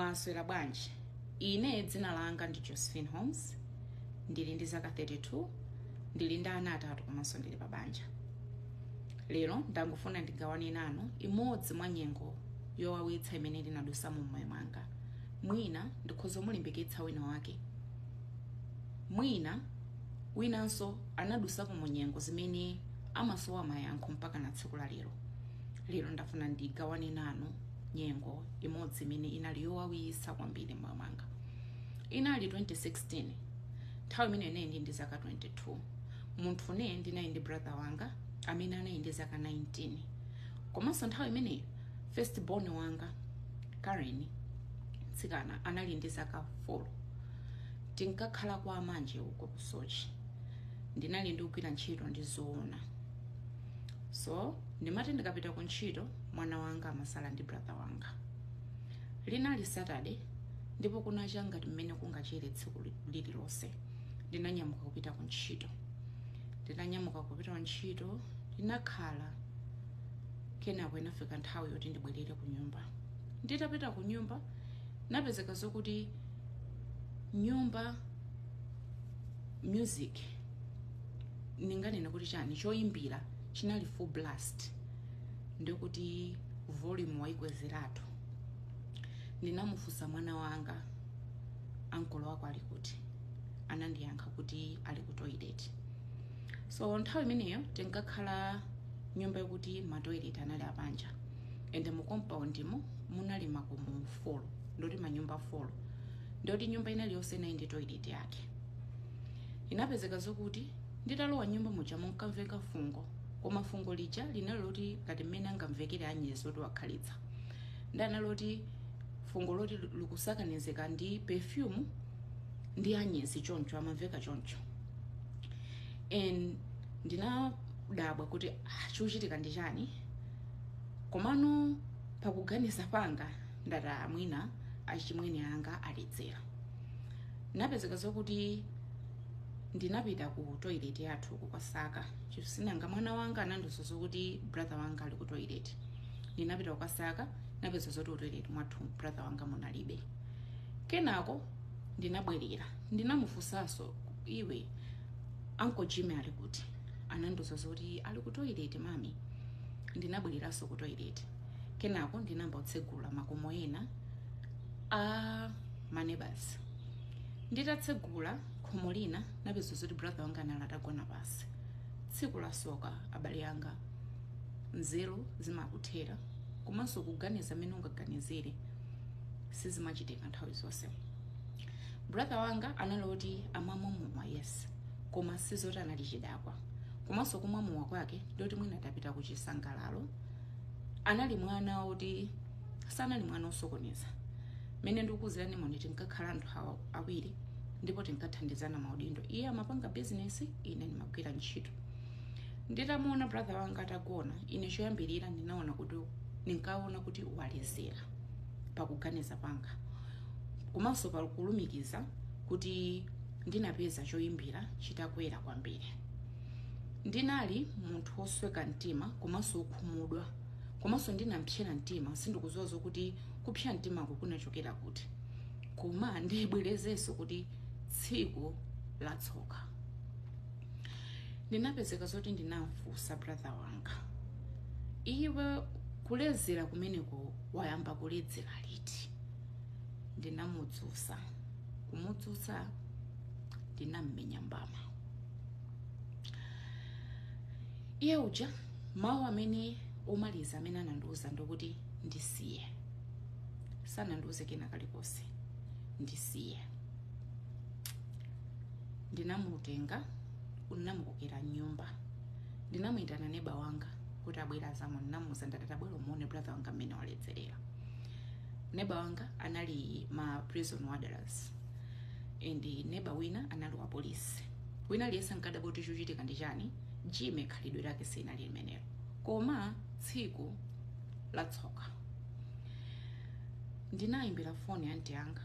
Mwaswera bwanji? Ine dzina langa ndi Josephine Holmes, ndili ndi zaka 32, ndili ndi ana atatu komanso ndili pa banja. Lero ndangofuna ndigawane nanu imodzi mwa nyengo yowawitsa imene ndinadusamo mmoyo mwanga. Mwina ndikhoza mulimbikitsa wina wake, mwina winanso anadusapo mu nyengo zimene amasowa mayankho mpaka na tsiku la lero. Lero ndafuna ndigawane nanu nyengo imodzi imene inali yowawitsa kwambiri mmoyo mwanga. Inali 2016, nthawi imene ine ndi zaka 22. Munthu ne ndinali ndi brother wanga amene anali ndi zaka 19, komanso nthawi imeneyo first born wanga Karen, mtsikana, anali ndi zaka 4. Tinkakhala kwa amanje uko ku Soche. Ndinali ndikugwira ntchito, ndi zoona, so ndimati ndikapita ku ntchito mwana wanga amasala ndi brother wanga. Linali Saturday ndipo kunacha ngati mmene kungachere tsiku lililonse. Ndinanyamuka kupita ku ntchito. Ndinanyamuka kupita ku ntchito, ndinakhala, kenako inafika nthawi yoti ndibwerere ku nyumba. Nditapita ku nyumba napezeka zokuti nyumba music, ndinganene kuti chani, choyimbira chinali full blast, ndikuti volume wayikwezeratu. Ndinamufunsa mwana wanga, "Ankolo wako ali kuti?" Anandiyankha kuti ali ku toilet. So nthawi imeneyo tinkakhala nyumba yokuti ma toilet anali apanja, and mu compound mo munali makomo 4, ndoti manyumba 4, ndoti nyumba inali yonse inali ndi toilet yake. Inapezeka zokuti nditalowa nyumba muja munkamveka fungo, koma fungo lija linali loti ngati mmene angamvekere anyezi oti wakhalitsa, ndi loti fungo loti likusakanizika ndi perfume ndi anyezi choncho, amamveka choncho. And ndinadabwa kuti, ah, chikuchitika ndi chani? Komano pakuganiza panga ndati amwina achimwene anga aledzera. Napezeka zokuti ndinapita ku toilet yathu kukasaka chisinanga. Mwana wanga anandiuza zokuti brother wanga ali ku toilet. Ndinapita kukasaka, napeza zoti ku toilet mwathu brother wanga munalibe. Kenako ndinabwerera, ndinamufunsanso, "Iwe, Uncle Jimmy ali kuti?" Anandiuza zoti ali ku toilet, mami. Ndinabwereranso ku toilet. Kenako ndinamba kutsegula makomo ena a ma neighbors. Nditatsegula khomo lina napeza zoti brother wanga anali atagona pasi. Tsiku lasoka, abale anga, nzeru zimakuthera komanso kuganiza mmene ungaganizire sizimachitika nthawi zonse. Brother wanga anali oti amamwa mowa, yes, koma sizoti anali chidakwa. Komanso kumwa mowa kwake ndoti mwina tapita ku chisangalalo. Anali mwana oti sanali mwana osokoneza. Mmene ndikuzirani moni, tinkakhala anthu awiri ndipo tinkathandizana maudindo. Iye amapanga bizinesi, ine ndimagwira ntchito. Nditamuona brother wanga atagona, ine choyambirira ndinaona kuti, ndinkaona kuti walezera pakuganiza panga, komanso pakulumikiza kuti ndinapeza choyimbira chitakwera kwambiri. Ndinali munthu wosweka mtima komanso wokhumudwa, komanso ndinampsera mtima. Sindikudziwa zokuti kupsya mtimako kunachokera kuti, koma ndibwerezenso kuti tsiku latsoka ndinapezeka zoti ndinamfunsa brother wanga, "Iwe, kuledzera kumeneko wayamba kuledzera liti?" Ndinamudzutsa, kumudzutsa ndinammenya mbama. Iye uja mawu amene omaliza amene anandiuza ndikuti, "Ndisiye." Sanandiuze kena kalikonse, "Ndisiye." Ndinamutenga, ndinamukokera mnyumba, ndinamuyitana neba wanga kuti abwere azamo. Ndinamuuza, ndati, "Tabwera umuone brother wanga mmene waledzerera." Neba wanga anali ma prison warders and neba wina anali wa polisi. Wina aliyense ankadabwa kuti chochitika ndi chani. Jimmy khalidwe lake sinali limenelo, koma tsiku latsoka ndinayimbira foni anti anga,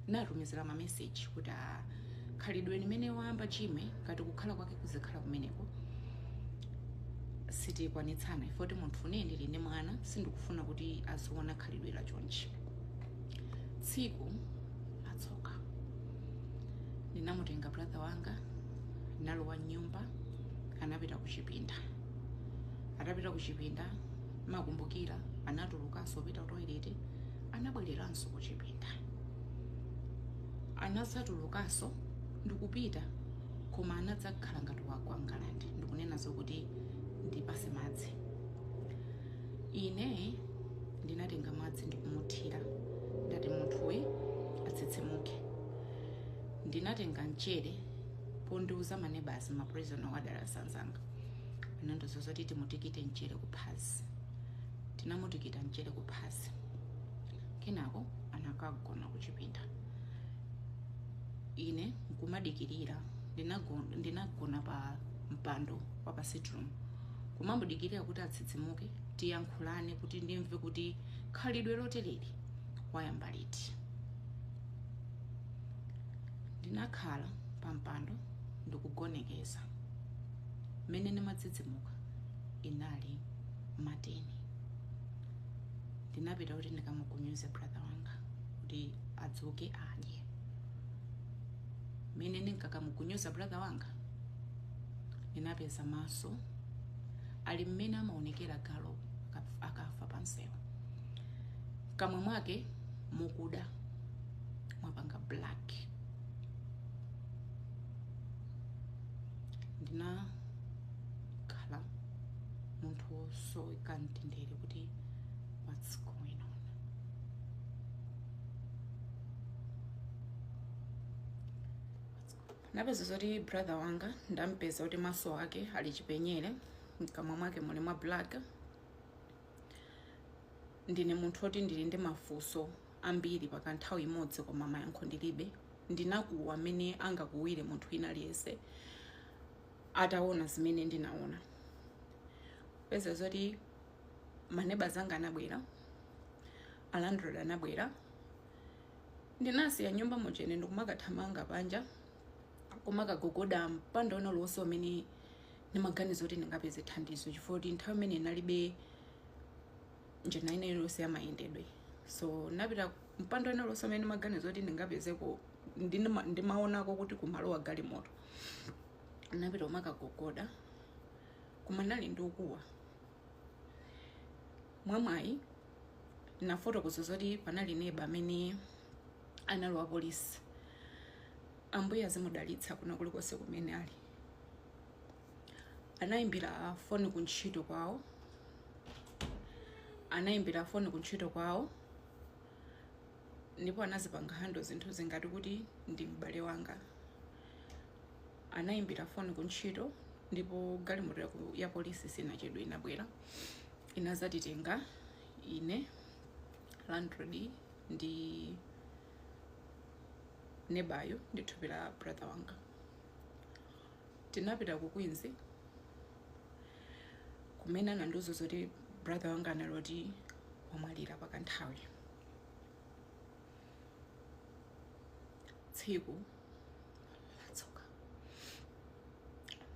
natumizira ma message kuti a khalidwe limene wayamba Jimmy, ngati kukhala kwake kuzikhala kumeneko, sitikwanitsana ifoti. Munthu une ndili ndi mwana, sindikufuna kuti aziona khalidwe la chonchi. Tsiku latsoka, ndinamutenga brother wanga, ndinalowa mnyumba, anapita kuchipinda. Atapita kuchipinda, makumbukira anatulukanso kupita ku toilet, anabwereranso kuchipinda, anadzatulukanso ndikupita, koma anadzakhala ngati wagwa mgalande ndikunena zokuti ndipase madzi. Ine ndinatenga madzi ndikumuthira, ndati munthuyu atsitsimuke. Ndinatenga mchere pondiuza maneighbors, ma prisoner wadala anzanga anandiuza zoti timutikite mchere kuphazi. Tinamutikita mchere kuphazi, kenako anakagona kuchipinda. Ine nkumadikirira, ndinagona pa mpando wa pa sitting room kumamudikirira kuti atsitsimuke, tiyankhulane, kuti ndimve kuti khalidwe lotereri wayamba liti. Ndinakhala pa mpando ndikugonekeza. Mmene ndimadzidzimuka inali ma 10. Ndinapita kuti ndikamugunyuze brother wanga kuti adzuke adye. Mmene ndinkakamugunyuza brother wanga, ndinapeza maso ali mmene amaonekera galu akafa pansewu, kamwe mwake mukuda, mwapanga black. Ndinakhala munthu wosoweka mtendere kuti what's going on? Napeza zoti brother wanga ndampeza kuti maso ake ali chipenyere, mkamwa mwake muli mwa black. Ndine munthu woti ndili ndi mafunso ambiri pakanthawi imodzi, koma mayankho ndilibe. Ndinakuwa amene angakuwire munthu wina aliyense ataona zimene ndinaona. Peza zoti maneighbors anga anabwera, a landlord anabwera. Ndinasiya nyumba muchene ndikumakathamanga panja kumakagogoda mpando wina uliwonse umene ndimaganiza kuti ndingapeze thandizo, chifukwa kuti nthawi imene inalibe njira ina iliyonse yamayendedwe. So napita mpando wina uliwonse umene ndimaganiza kuti ndingapezeko, ndimaonako kuti kumalowa galimoto. Napita kumakagogoda, koma ndinali ndikukuwa. Mwamwayi nafotokoza zoti panali neba amene analowa polisi. Ambuye azimudalitsa kuna kulikonse kumene ali. Anayimbira foni kuntchito kwawo, anayimbira foni kuntchito kwawo, ndipo anazipanga handle zinthu zingati kuti ndi m'bale wanga. Anayimbira foni kuntchito, ndipo galimoto ya polisi sinachedwe inabwera, inazatitenga ine, landlord ndi nebayo ndi thupi la brother wanga. Tinapita ku Queens kumene anandiuza zoti brother wanga analoti wamwalira pakanthawi. Tsiku latsoka.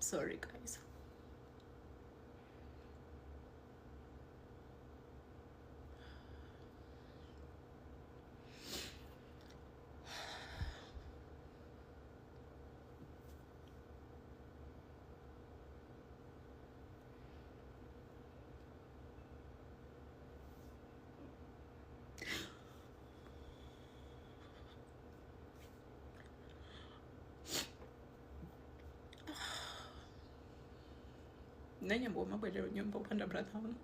Sorry guys. Nanyambo mabwerero nyumba upanda brother wanga.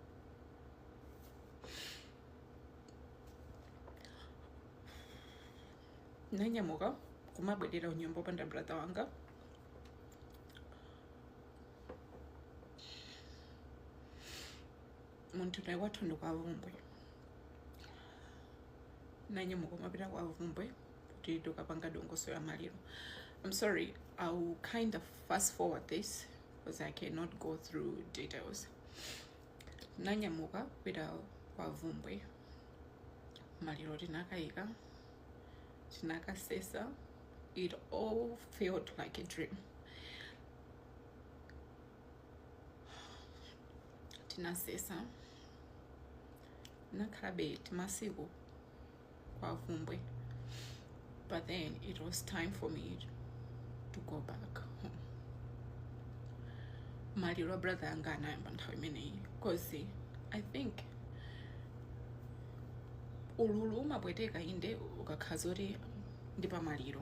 Nanyamuka kumabwerera unyumba upanda brother wanga. Munthu naye kwathu ndi kwa Vumbwe. Nanyamuka kumapita kwa Vumbwe kuti tikapanga dongosolo ya maliro. I'm sorry, I will kind of fast forward this because I cannot go through details. Nanyamuka kupita kwa Vumbwe, maliro tinakayika, tinakasesa. It all felt like a dream. Tinasesa, nakhalabe timasiku kwa Vumbwe. But then it was time for me to go back home. Maliro a brother anga anayamba nthawi imeneyi, 'cause I think ululu umapweteka inde ukakhala zoti ndi pamaliro,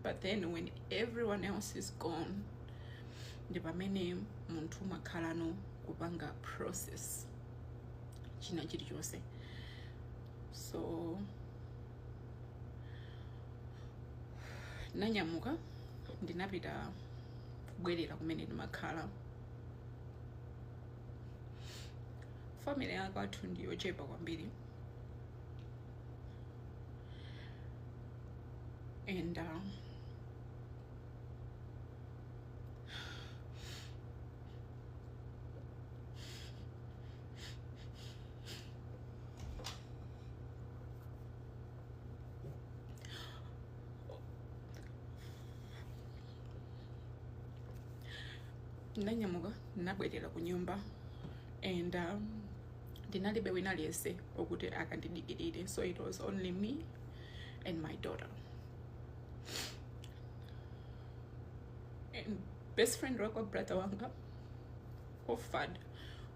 but then when everyone else is gone, ndi pamene munthu umakhalano kupanga process china chilichonse. So nanyamuka, ndinapita kubwerera kumene ndimakhala. Family yakwathu ndiyochepa kwambiri and ndinanyamuka, ndinabwerera ku nyumba and ndinalibe wina aliyense okuti akandidikirire, so it was only me and my daughter. And best friend wako brother wanga offered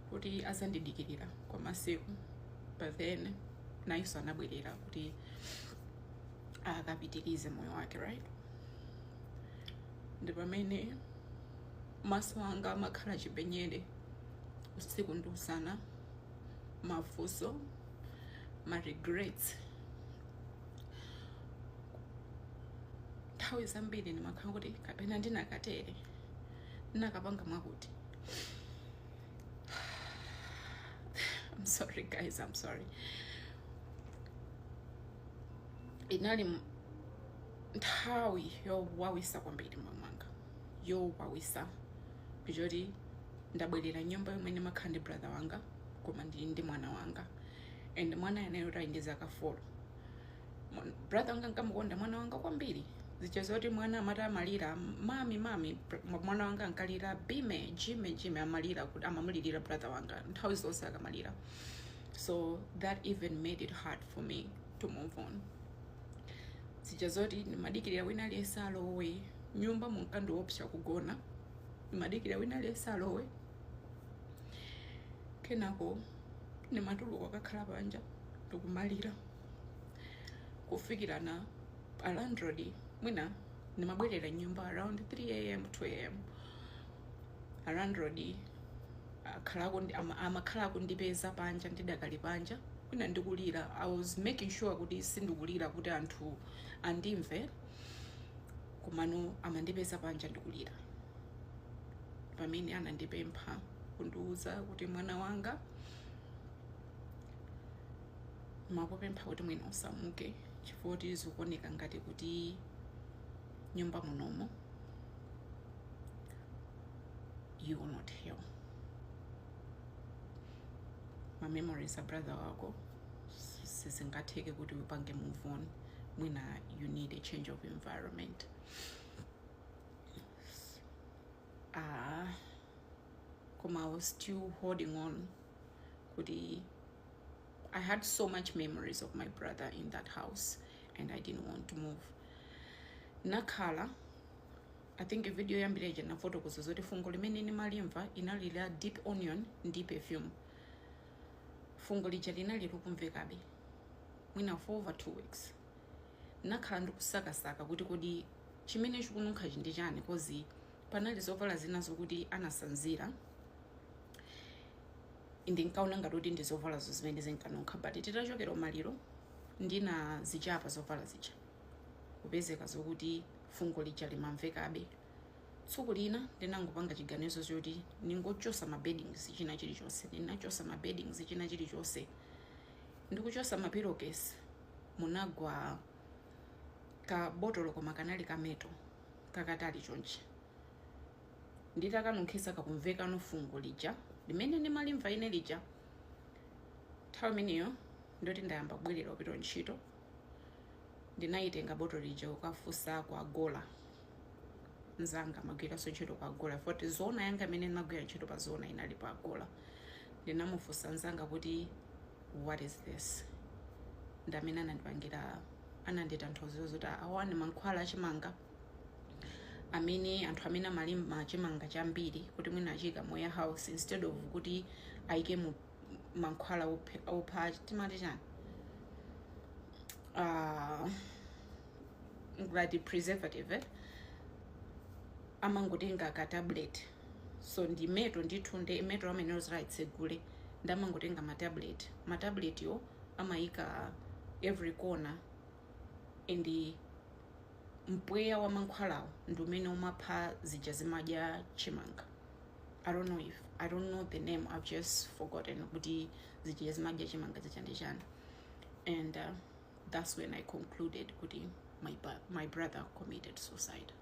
kuti azandidikirira kwa masiku, but then nayenso anabwerera kuti akapitirize moyo wake, right? Ndi pamene maso anga amakhala chipenyere usiku ndi usana, mafunso, ma regrets. Nthawi zambiri ndimakhala kuti kapena ndinakatere, ndinakapanga mwakuti. I'm sorry guys, I'm sorry. Inali nthawi yowawisa kwambiri mwamwanga, yowawisa choti ndabwerera nyumba yomwe ndimakhala ndi brother wanga, koma ndili ndi mwana wanga, and mwana anayo ali ndi zaka 4. Brother wanga nkamukonda mwana wanga kwambiri, zija zoti mwana amati amalira "Mami, mami," mwana wanga ankalira "Bime, jime, jime," amalira kuti amamulirira brother wanga nthawi zonse akamalira. So that even made it hard for me to move on. Zija zoti ndimadikirira wina aliyense alowe nyumba, munkandiopsa kugona, ndimadikirira wina aliyense alowe, kenako ndimatuluka kakhala panja ndikumalira kufikirana a landlord. Mwina ndimabwerera nyumba around 3 a.m., 2 a.m. A landlord amakhala kundipeza panja ndidakali panja, mwina ndikulira. I was making sure kuti sindikulira kuti anthu andimve, komano amandipeza panja ndikulira, pamene anandipempha kundiuza kuti, "Mwana wanga, makupempha kuti mwina usamuke, chifukwa kuti zikuoneka ngati kuti nyumba munomo you will not heal. Ma memories a brother wako sizingatheke kuti upange move on. Mwina you need a change of environment." Ah, koma I was still holding on kuti I had so much memories of my brother in that house and I didn't want to move. Nakhala. I think video yambiri ija nafotokoza zoti fungo limene ndimalimva inali la deep onion ndi perfume. Fungo lija linali likumvekabe mwina for over 2 weeks. Nakhala ndikusakasaka kuti kodi chimene chikununkhachi ndi chani, 'cause panali zovala zina zokuti anasanzira, ndinkaona ngati kuti ndi zovalazo zimene zinkanunkha, but titachokera umaliro ndinazichapa zovala zija, kupezeka zokuti fungo lija limamvekabe. Tsiku lina ndinangopanga chiganizo choti ningochosa ma beddings, china chilichonse. Ndinachosa ma beddings, china chilichonse. Ndikuchosa ma pillowcase, munagwa ka botolo, koma kanali ka metal kakatali chonchi. Nditakanunkhisa, kakumvekano fungo lija limene ndimalimva ine lija. Nthawi imeneyo ndoti ndayamba kubwerera kupita ntchito. Ndinayitenga botolo lija kukafunsa kwa Agola mzanga, amagwiranso ntchito kwa Agola, foti zona yanga imene ndimagwira ntchito pa zona inali pa Agola. Ndinamufunsa mzanga kuti, "What is this?" Ndamene anandipangira, Ananditanthauzira zoti awa ndi mankhwala achimanga amene anthu amene amalima chimanga chambiri, kuti mwina achika mu warehouse, instead of kuti ayike mu mankhwala opha, timati chani, ngati preservative, eh? Amangotenga ka tablet. So ndi metal ndithu, ndi metal amene ozira itsegule, ndi amangotenga matablet. Matablet yo amayika every corner, and mpweya wa mankhwalawo ndi umene umapha zija zimadya chimanga. I don't know if, I don't know the name, I've just forgotten kuti zija zimadya chimanga zija ndi chani. And that's when I concluded kuti my brother committed suicide.